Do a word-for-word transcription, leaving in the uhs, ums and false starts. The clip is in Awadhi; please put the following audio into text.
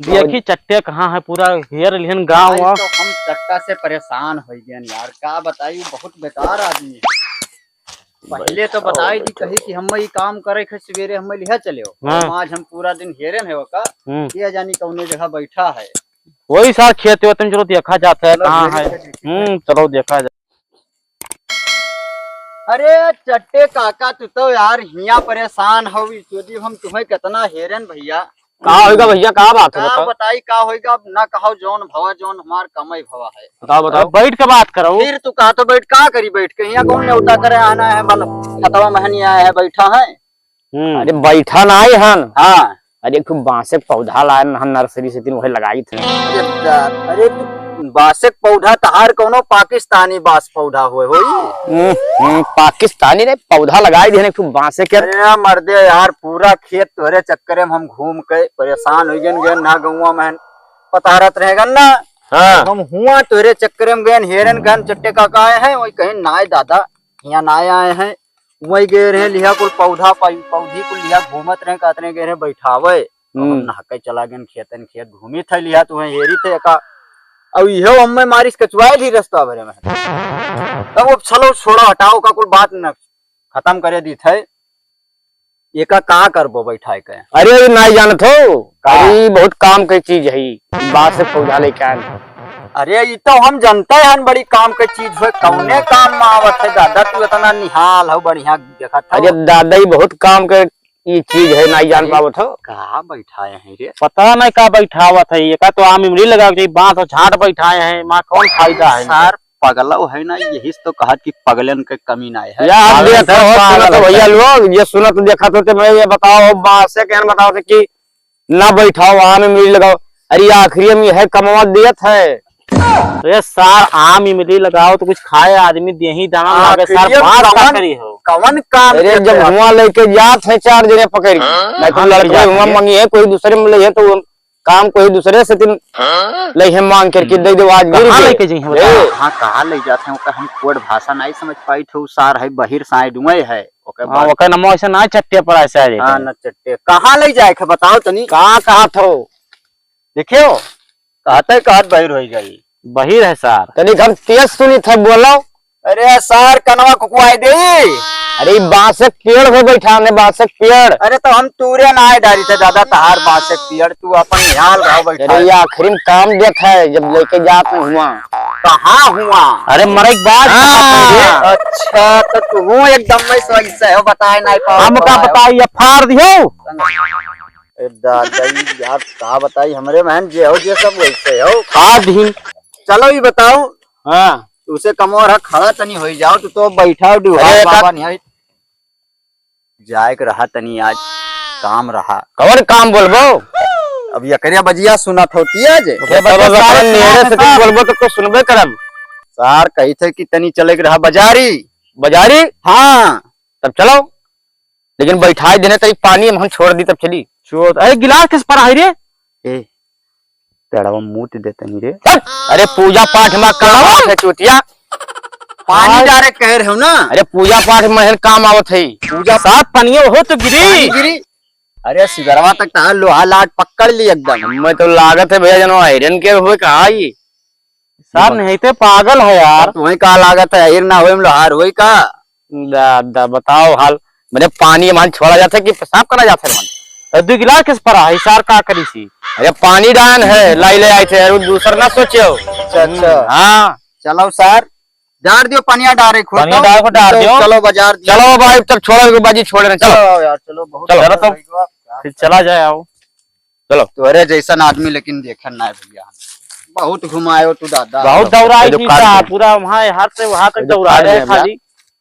देखी चट्टे कहाँ है, पूरा हेर लिहन गाँव आज वाँव। तो हम चट्टा से परेशान होइ गए यार, का बताई, बहुत बेकार आदमी है। पहले तो बताई दी, कही कि हम ई काम करे के सवेरे हम लिहा चले हो। हाँ। हम आज हम पूरा दिन हेरन है ओका, हम्म। ये जानी कौने जगह बैठा है। वही सार खेत वेत में चलो देखा जाता है, चलो कहाँ है। हम्म, चलो देखा जाए। अरे चट्टे काका, तू तो यार हिया परेशान हो, ई सोची हम तुम्हें कितना हेरन भैया। का होइगा भैया, का बात है, का बताओ। बताई का होइगा, अब ना कहो जौन भवा, जौन हमार कमाई भवा है। बताओ, बताओ। अरे बैठ के बात करो। फिर तू कहा तो बैठ, का करी बैठ के? हिया कौन न्योता करे आना है, बल खतवा महनी आया है, बैठा है। हम्म। अरे बैठा ना आए हन। हाँ। अरे एक ठो बांसे के पौधा लाए हन नर्सरी से, तीन वही लगाई थे। अरे दा-, अरे तू बांसे के पौधा तहार कौनो पाकिस्तानी बांस पौधा होए होई? हम्म, हम्म, पाकिस्तानी नहीं, पौधा लगाई दिहन एक ठो बांसे के। अरे मर्दे यार, पूरा खेत तोहरे चक्करे में हम घूम के परेशान हो गए, गए ना गौवा में पतारत रह गन ना। हाँ। हम हुआ तोहरे चक्करे में गए, हेरन गन चट्टे काका आए हैं, वही कहीं नाय दादा, यहाँ नाय आए हैं। वही गए रहे लिहा कुल पौधा पौ-, पौधी कुल लिहा घूमत रहे, कहत रहे गए रहे बैठावे। तो हम हम्म। नहके चला गए खेतन खेत घूमी थे लिहा, तुम्हें हेरी थे का। अब इहो हमें मारिस कचुआए ली रस्ता भरे में। तब अब चलो छोड़ो, हटाओ का कुल बात न खत्म करे दी थे। एका का करबो बैठाए के? अरे, ये नाई जानत हो? का? अरे, बहुत काम के चीज है, बांस से पौधा लेके आए हैं। अरे, ई तो हम जानते हैं, बड़ी काम के चीज है, कौने काम में आवत है दादा? तू इतना निहाल हो, बढ़िया देखत हो। अरे दादा, ई बहुत काम के ई चीज है, नाई जान अरे, पावत हो। का बैठाए हैं रे? पता नहीं का बैठावत है, एका तो आम इमली लगा के बांस और झांट बैठाए हैं, माँ कौन फायदा है इनका? सार पगलव है ना, यही से तो कहत कि पगलन के कमी ना है। या आप पागल देख है, रहो, पागल सुनत है। भैया लोग, ये सुनत देखत होते, मैं ये बताओ, बांसे कहन बताओ थे कि ना बैठाओ, आम इमली लगाओ। अरे आखिरी में यह कमवा देत है। अरे सार, आम इमली लगाओ तो कुछ खाए आदमी, देही दाना लागे, सार, आखिरी में बांस का कवन, करी हो? कवन काम अरे देत जब है? हुआ लेके जात है चार जने पकड़ के, हाँ? मैं तो हाँ, लड़के लेके जात हुआ है। मंगी है, कोई दूसरे में ले है तो काम कोई दूसरे से तीन हाँ? लइहे मांग करके दे दे, आज गिर कहाँ गए। लेके जइहे ए। बताओ? हाँ, कहाँ ले जाते हैं, ओकर हम कोड भाषा नहीं समझ पाई थे, उ सार है, बहिर साइड में है, ओकर हाँ, बाद ओकर नमो ऐसे ना चट्टे पर ऐसे आ जाते हाँ, हैं। ना चट्टे। कहाँ ले जाए के बताओ तनी? कहाँ, कहाँ थो? देखियो, कहते कहत बहिर हो गई। बहिर है सार। तनी हम तेज सुनी थे, बोलो। अरे सार, कनवा कुकुआई दे। अरे, ई बांसे के पेड़ हो बैठा ने, बांसे के पेड़। अरे, तो हम तूरे ना आए डारी थे दादा, तहार बांसे के पेड़, तू अपन ख्याल रहो बैठा। अरे, ये आखिरी में काम देत है, जब लेके जात में हुआ। कहाँ हुआ? अरे, मरे के बाद हाँ। अच्छा, तो तू एकदम में सही से हो, बताए नहीं पाओ हम का बताए। बताई, ये फाड़ दियो। ए दादा, ई यार, का बताई, हमरे महन जे हो, जे सब वैसे हो। फाड़ दी। चलो, ई बताओ, हाँ। उसे कमोर है, खड़ा तनी होई जाओ, तू तो बैठा हो, डुहार अरे, बाबा का नहीं है। जाए के रहा तनी आज, काम रहा। कवन काम बोलबो? अब एकरे बजिया सुनत होती है जे। ये बता, बता, सारे मेरे से तुम बोलबो तो, तो सुनबे करब। सार कही थे कि तनी चले के रहा बाजारी। बाजारी? हाँ। तब चलो। लेकिन बैठाए देने तरी पानी में हम छोड़ दी तब चली। छोड़, अरे गिलास किस पर आई रे? ए, पेड़वा मूत दे तनी रे। चल, अरे पूजा पाठ में काम आवत है चूतिया। पानी हाँ। डायरेक्ट कह रहे हो ना? अरे पूजा पाठ में काम आवत है। पूजा साफ पानी हो तो गिरी। पानी गिरी। अरे सिगरवा तक तार लोहा लाट पकड़ ली एकदम। मैं तो लागत है भैया जनो आयरन के हुए कहा ये। सार नहीं तो पागल है यार। तुम्हें का लागत है, आयर ना होए में लोहार होए का? दा, दा, बताओ हाल। मेरे पानी मान छोड़ा जाता है कि पेशाब करा जाता है मान? तो दो गिलास किस पर है, सार का करी सी? अरे पानी डान है, लाई ले आए थे, अरे दूसर ना सोचो। अच्छा, अच्छा। हाँ। चलो सार, डार दियो, पनिया डारे खुद पानी तो। डार को डार तो दियो। चलो बाजार दियो। चलो भाई, तब छोड़ो, बाजी छोड़ रहे, चलो। चलो यार, चलो, बहुत चलो। चलो तो। फिर चला जाए, आओ। चलो। तोरे जैसन आदमी लेकिन देखन ना है भैया, बहुत घुमायो तू दादा। बहुत दौड़ाई जो थी काट साहब, दे। पूरा वहाँ हर से वहाँ तक जो दौड़ा काट रहे दे भैया। खाली।